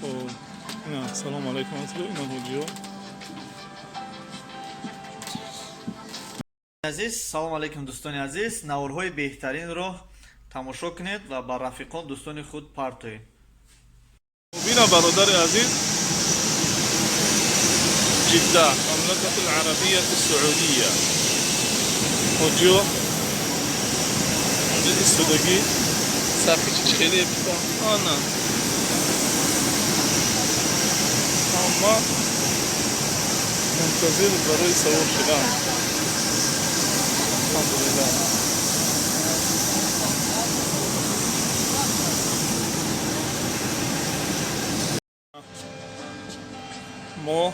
Хоб, ина, салому алайкум, ина ҳоҷиё. Азиз, салому алайкум, дӯстони азиз. Наворҳои беҳтаринро тамошо кунед ва ба рафиқон, дӯстони худ партоед. Бина, бародари азиз, Ҷидда, Мамлакати Арабияти Саудия. Ҳоҷиё инҷа истодагӣ, сафи чи хеле бита, ана ҳама мунтазир барои савор шудан. Алҳамдулиллаҳ. Мо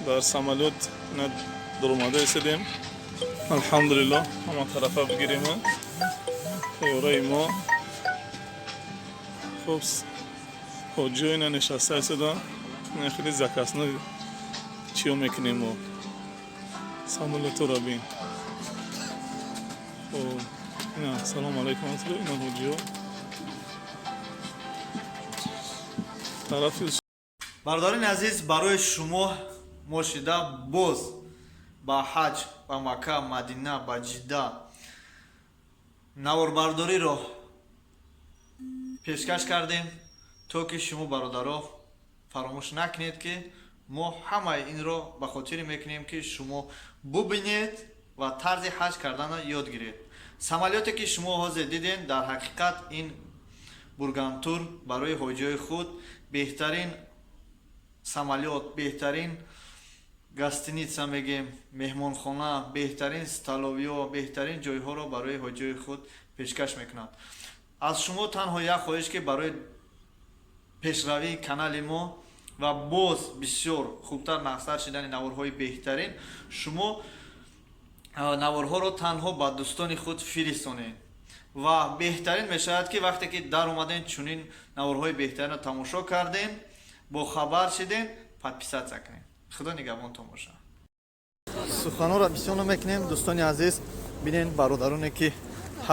дар самолёт даромада истодем, алҳамдулиллоҳ. Ҳама тарафа бигирем тайёраи мо. Хуб, ҳоҷиё ина нишаста истодан. Хеле заказной чиё мекунем мо. Самолётро бин. Хуб, ина, салому алайкум, ина ҳоҷиё тарафи. Бародарони азиз, барои шумо мо шида боз ба ҳаҷ, ба Макка, Мадина, ба Ҷидда наворбардориро пешкаш кардем, то ки шумо, бародаро, фаромӯш накунед, ки мо ҳамаи инро ба хотире мекунем, ки шумо бубинед ва тарзи ҳаҷ карданро ёд гиред. Самолёте, ки шумо ҳозир дидем, дар ҳақиқат ин Бургантур барои ҳоҷиҳои худ беҳтарин самолёт, беҳтарин гостиница мегем, меҳмонхона, беҳтарин столовыйҳо, беҳтарин ҷойҳоро барои ҳоҷиҳои худ пешкаш мекунад. Аз шумо танҳо як хоҳиш, ки барои пешравии канали мо ва боз бисёр хубтар, нағзтар шидани наворҳои беҳтарин, шумо наворҳоро танҳо ба дӯстони худ фиристонед. Ва беҳтарин мешавад, ки вақте ки даромадем, чунин наворҳои беҳтаринро тамошо кардем, бохабар шидем, подписаться кунем. Худо нигаҳбонтон бошад. Суханҳоро бисёр намекунем, дӯстони азиз. Бинен, бародароне ки